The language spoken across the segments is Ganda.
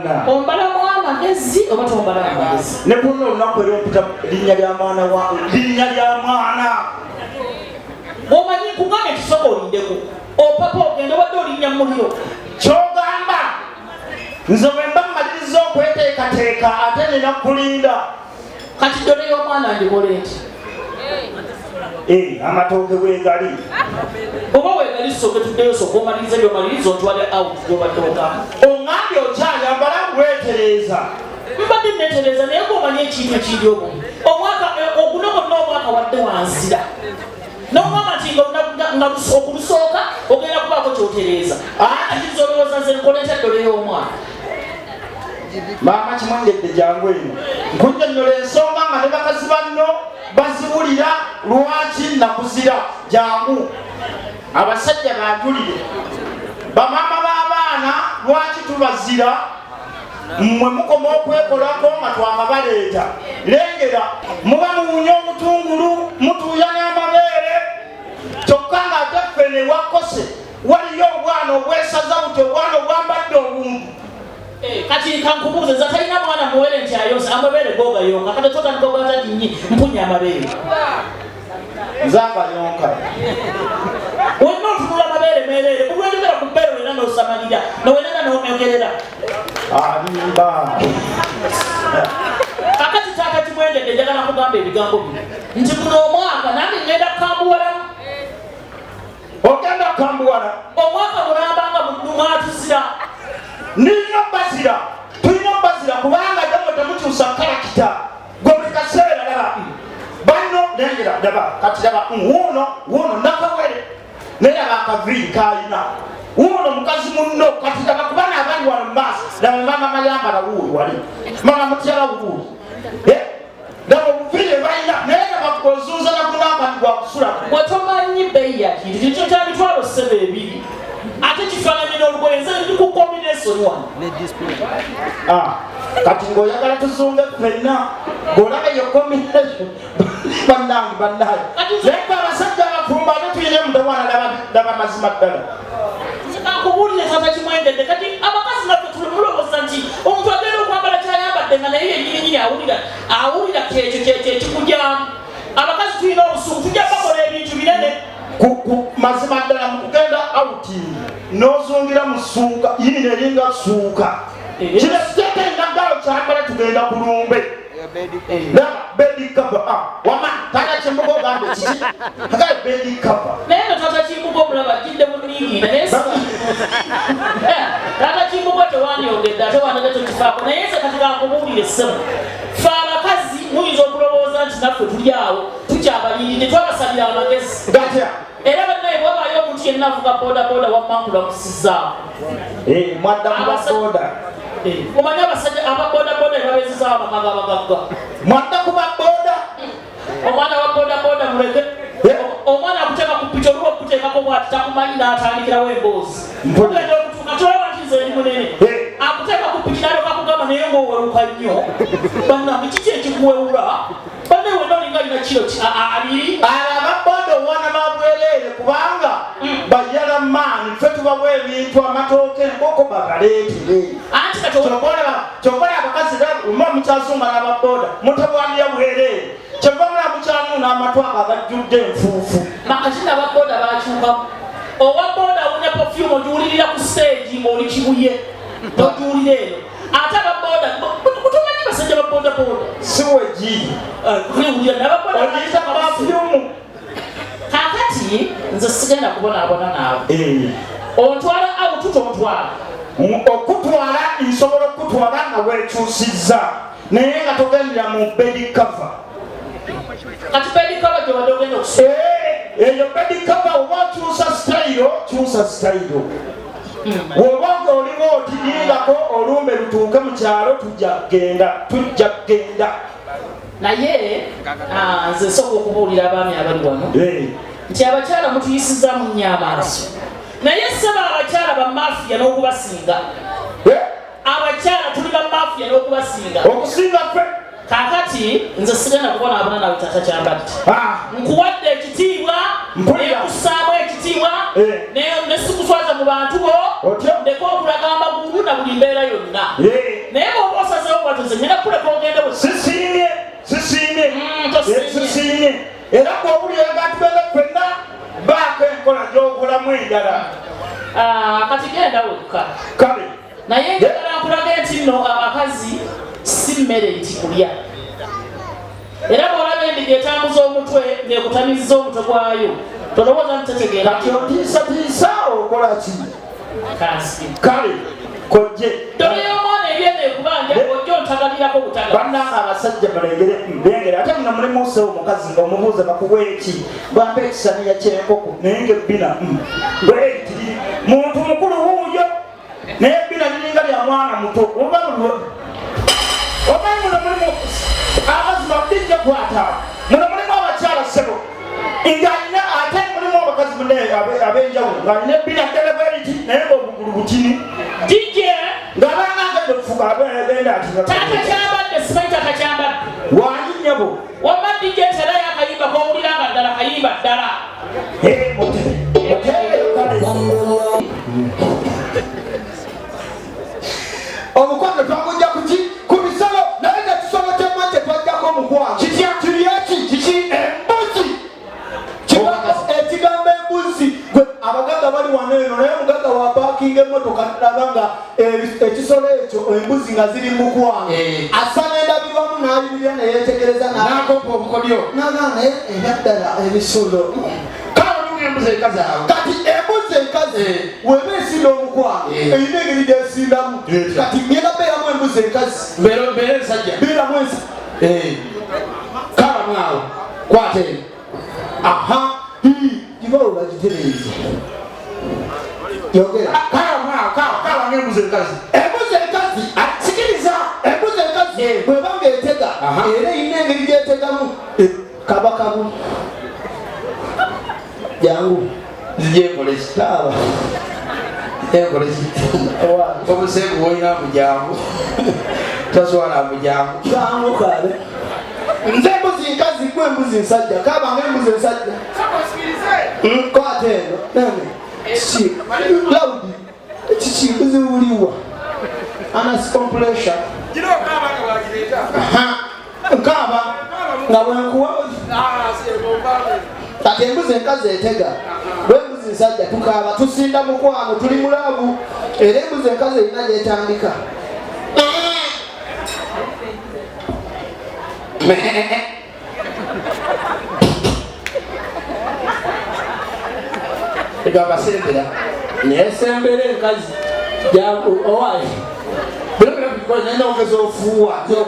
Banna. Ombalamu amagezi oba tombalamu amagezi? Ne kuno olunaku era ompita linnya lya mwana wa linnya lya mwana. Omanyi nkugambye nti soka olindeko. Opapa ogenda obadde olinnya mu muliro. Ky'ogamba nze bwe mba mmaliriza okweteekateeka ate nina kulinda. Kati ddole y'omwana ngikole nti? Eh, amatooke weegali. Oba weegali sooke tuddeyo sooka omalirize by'omaliriza ontwale out gy'obadde ogamba. Oŋŋambye okyayambala weetereeza. Mbadde neetereeza naye ng'omanyi ekintu ekindi obubi. Omwaka oguno gwonna omwaka wadde wanzira. N'ogamba nti nga okulusooka ogenda kubaako ky'otereeza. Ate nze olowooza nze nkole ntya ddole y'omwana? Maama Kimwengedde jangu eno nkunnyonnyola ensonga nga ne bakazi banno baziwulira lwaki nakuzira. Jangu abasajja banjulire bamaama b'abaana lwaki tubazira mmwe mukoma okwekolako nga twakabaleeta. Lengera muba muwunya obutungulu mutuuya n'amabeere kyokka ng'ate ffe ne wakose waliyo obwana obwesaza buti obwana obwambadde obuntu. Eh, kati kankubuuze nze atalina mwana muwere nti ayonsa amabeere gogayonka kati totandika ogata nti nyi mpunya amabeere. Nze agayonka. Wenna otunula amabeere mereere kulwenjogera ku bbeere wenna n'osamalira nowenna n'omyogerera. Alimba. Kakati taata Kimwengedde njagala kugamba ebigambo bino nti guno omwaka nange ngenda kukambuwalamu. Ogenda kukambuwala? Omwaka mulamba nga mwatuzira. Nina bazira, tulina bazira kubanga jamwe temukyusa karakita. Gwe buli kaseera laba banno lengera laba kati laba wuuno wuuno nakawere naye laba akaviiri kaalina wuuno mukazi munno kati laba kubana abali wano mu maaso laba maama mayambala wuuli wali maama mutyala wuuli laba obuviiri balina naye laba ozunza nakunampani gwakusula. Gwe tomanyi bbeeyi ya kintu kino kya mitwalo ssebo ebiri ate kifaananye n'olugoye nze ndi ku combination wano. Kati ng'oyagala tuzunge ffenna ng'olaba eyo combination bannange bannange naye ffe abasajja abafumbo ate tulina emutawaana laba mazima ddala. Nkubuulire taata Kimwengedde kati abakazi naffe tulowooza nti omuntu agenda okwambala kyayambadde nga naye yennyininyini awulira awulira kyekyo kyekyo ekikujaamu. Abakazi tulina obusungu tujja bakola ebintu binene. Ku mazima ddala mu kugenda outing n'ozungira mu ssuuka yino eringa ssuuka. Kino ekiteeteeyi nagalo kyambala tugenda ku lumbe. Laba bedi cover. Wama taata Kimbuga ogambe kiki? Agala bedi cover. Naye no taata Kimbuga omulaba ajjidde mu nniigiina naye taata Kimbuga tewandyogedde ate wandadde tokifaako naye nze kati kankubuulire ssebo. Ffe abakazi muyinza okulowooza nti naffe tuli awo tukyabalindidde twabasalira amagezi. Gatya. Era bannaye bw'abaayo omuntu yenna avuga bodaboda wamma nkulamusizaawo. Mwadda ku ba boda. Omanyi abasajja aba bodaboda bebabeezezaawo amaka g'abagagga. Mwadda ku ba boda. Omwana wa bodaboda muleke. Omwana akuteeka ku piki oluba okuteekako bw'ati takumanyi n'atandikirawo emboozi. Ogenda okutuuka kyolaba nti nze ndi munene. Akuteeka ku piki n'alyoka akugamba naye ng'owewuka nnyo. Bannange kiki ekikuwewula? Banne wenna olinga alina kiro abiri. Abo aba boda owana ba bwereere kubanga bayala maani ffe tubawa ebintu amatooke enkoko babaleetere. Anti kati Kyova olaba abakazi muba mukyazunga n'aba boda mutabwanira bwereere. Kyova mulaba mukyanuuna amatu ago agajjudde enfuufu. Makati n'aba boda bakyukamu. Owa boda awunya perfume ogiwulirira ku stage ng'oli Kibuye. Togiwulira eno. Ate aba boda mutomanyi basajja ba boda boda. Si wegiri. Kuwulira n'aba boda Ogiyita perfume. Kaakati nze sigenda kubonaabona naawe. Ontwala out tontwala. Okutwala nsobola okutwala nga weekyusizza naye nga togendera mu bed cover. Kati bed cover gy'obadde ogenda okusula. Eyo bed cover oba okyusa sitayiro, kyusa sitayiro. Bw'oba ng'oliwo oti lindako olumbe lutuuke mu kyalo tujja kugenda, tujja kugenda. Naye nze nsooka okubuulira abaami abali wano nti abakyala mutuyisizaamu nnyo amaaso. Naye ssebo abakyala ba mafiya n'okubasinga. Abakyala tuli ba mafiya n'okubasinga. Okusinga ffe. Kaakati nze sigenda kubonaabona nawe taata Kyambadde. Nkuwadde ekitiibwa, nekussaamu ekitiibwa, ne sikuswaza mu bantu bo, ndeke okulaga amagulu na buli mbeera yonna. Naye bw'oba osazeewo bwatyo nze ngenda kukuleka ogende wekka. Sisiimye, sisiimye. Tosiimye. Sisiimye. Era bw'owulira nga tugenda ffenna, baako enkola gy'okolamu endala. Ah, kati genda wekka. Kale. Naye njagala nkulage nti nno abakazi si mmere nti kulya. Era bw'olaba endiga etambuza omutwe ng'ekutamizza omutwe gwayo, tolowooza nti tetegeera. Kati otiisatiisa okola ki? Kansike. Kale kojje. Ddole y'omwana ebyenda ekubanja ojja ontagalirako butaga. Bannange abasajja mulengere lengere ate muno mulimu osewo omukazi ng'omubuuza bakuwa eki bampa ekisaniya ky'enkoko naye ng'ebbina bweritiri muntu mukulu wuuyo naye ebbina liringa lya mwana muto oba omanyi muno mulimu amazima bijja kwata muno mulimu abakyala ssebo ng'alina ate mulimu abakazi mune ab'enjawulo ng'alina ebbina ddala bweriti naye ng'obugulu butini DJ ng'abanga agenda okufuka agenda ati taata kyambadde simanyi taata kyambadde wangi nnyabo wamma DJ terayo akayimba k'owulira nga ddala kayimba ddala. Omukwano twagujja kuki ku bisolo naye nga kisolo kyemma kye twajjako omukwano Kitya? Kiri eki? Kiki? Embuzi. Ekigambo embuzi gwe abagagga bali wano eno naye omugagga wa paakinga emmotoka nalaba nga ekisolo ekyo embuzi nga ziri mu mukwano. Assa n'endabirwamu n'ayimirira ne yeetegereza n'akompa obukodyo. N'agamba naye ebyaddala ebisolo. Kale olunga embuzi enkazi awo. Kati embuzi enkazi weba esinda omukwano erina engeri gy'esindamu. Kati ngenda beeramu embuzi enkazi. Mbeera ensajja. Beeramu ensa. Kalamu awo. Kwata eno. Aha. Gibawo bagitereeze. Yogera. Kalamu awo, kala ng'embuzi enkazi. Embuzi enkazi. Sikiriza. Embuzi enkazi bw'eba ng'etega era erina engeri gy'etegamu. Kaba kabu. Jangu. Nzije nkole ki? Taaba. Nzije nkole ki? Obuseegu bw'olina mujangu. Toswala mujangu. Jangu kale. Nze embuzi nkazi, gwe embuzi nsajja. Kaaba ng'embuzi ensajja. Kwata eno. Nene. Kiki? Laudi. Kiki? Mbuzi buliwa. Anas compression. Aha. Nkaaba. Nga bwe nkuwa. Kati embuzi enkazi etega. Bwe embuzi nsajja tukaaba, tusinda mukwano, tuli mu laavu. Era embuzi enkazi erina gy'etandika. Egamba sembera. Naye sembera enkazi. Jangu owaaye. Nogeza ofuuwa. Kuba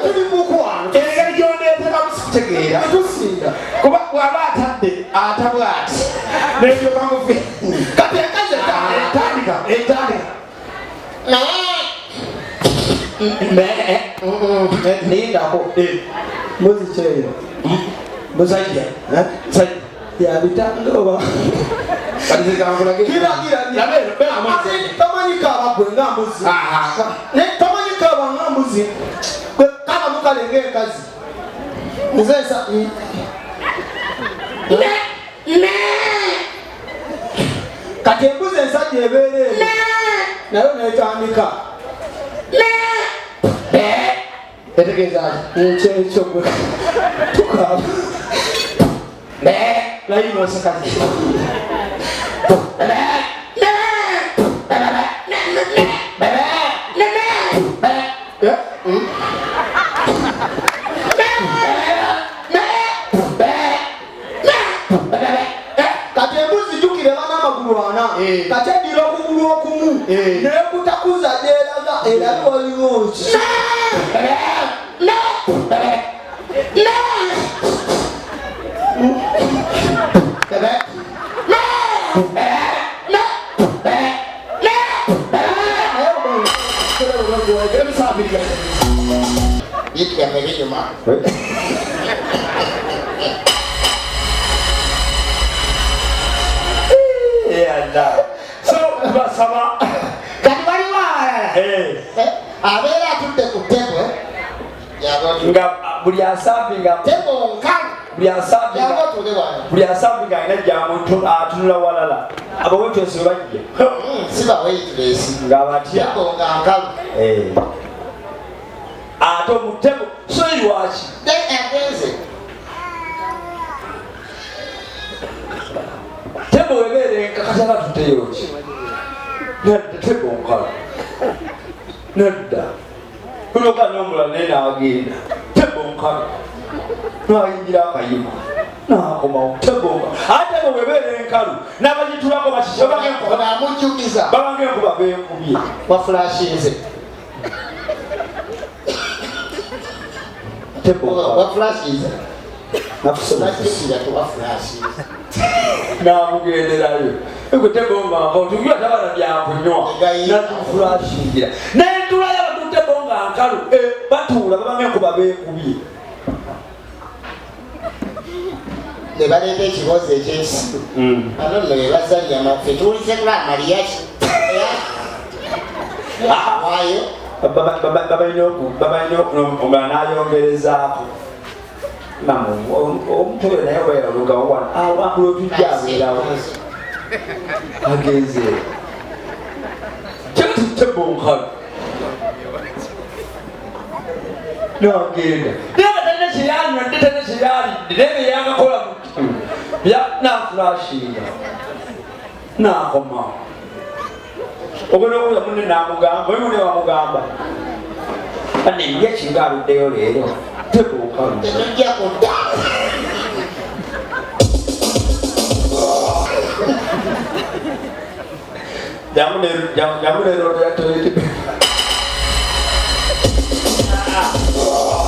tuli mukwano. Engeri gy'ondeeteramu sikutegeera. Tusinda. Kuba bw'aba atadde atabwa ati. N'ebyoka ngufi. Kati enkazi etandika. Etandika. Nindako. Mbuzi kyeyo. Musajja. Musajja. Yabitanga oba. Kati nze kankulage. Gira, gira, gira. Laba eno, beera mu Ate nze. tomanyi kaaba gwe nga mbuzi. Aha. Ne tomanyi kaaba nga mbuzi. Gwe kaaba mukale ng'enkazi. Nze nsa. Ne, ne. Kati embuzi ensajja ebeera eno. Ne. Nayo n'etandika. Ne. Be. Etegeeza ki? Ekyo ekyo gwe. Tukaaba. Be. Layini oseka ki? Be. Ne. Be, be, be. Ne, ne, ne. Be, be. Ne, ne. Be. Be. Ne. Be. Ne. Be, be, be. Kati embuzi jjukira eba n'amagulu ana. Kati eddira okugulu okumu. N'ekutakuza gy'eraga erabe waliwo ki. Ne. Ne. Ne. Be, be. Ne. Be. Ne. Be. Ne. Be. Bintu byaffe binyuma. So, tubasaba. Kati waliwo abalala. Abeera atudde ku ttebe. Nga buli asambi nga Ttebe nkalu. Buli asabi nga alina jamuntu atunula walala. Aba waitress we bajja. Si ba waitress. Nga batya. Nga nkalu. Ate omutego so lwaki? Agenze. Tebo webeere nkakasa batuteyo ki? Nedda tebo nkalu. Nedda. Kuloka n'omulala naye n'agenda. Tebo nkalu. N'ayingira akayima. N'akomawo. Tebo nkalu. Ate tebo webeere enkalu n'abagitulako bakiki bamujjukiza. Baba ng'enkuba beekubye. Wafulashinze. Tebo nkalu. Wafulashinze. Nakusoma. Wafulashinze. Namugenderayo. Ekutego nga nkalu tabana byakunywa. Natufulashingira. N'entula y'abatutego nga nkalu batuula baba ng'enkuba beekubye. Ne baleeta ekibozi eky'ekisiru. Bano nno be bazannya amaffe tuwulize kula amaliyaki. Waayo. Babalina omulala n'ayongerezaako. Omutobe naye oba yalugawo wano awangula otujja abeerawo. Agenze. Tebo nkalu. N'agenda. Naye nga talina kye yanywedde, talina kye yalidde, naye bye yagakola n'afulashinga. N'akomawo. Ogenda okubuuza munne n'amugamba, oyo munne wamugamba. Banne ndya kinga aluddeyo leero. Tebo nkalu. Tetujja kudda. Jangu ne rodo ya toilet.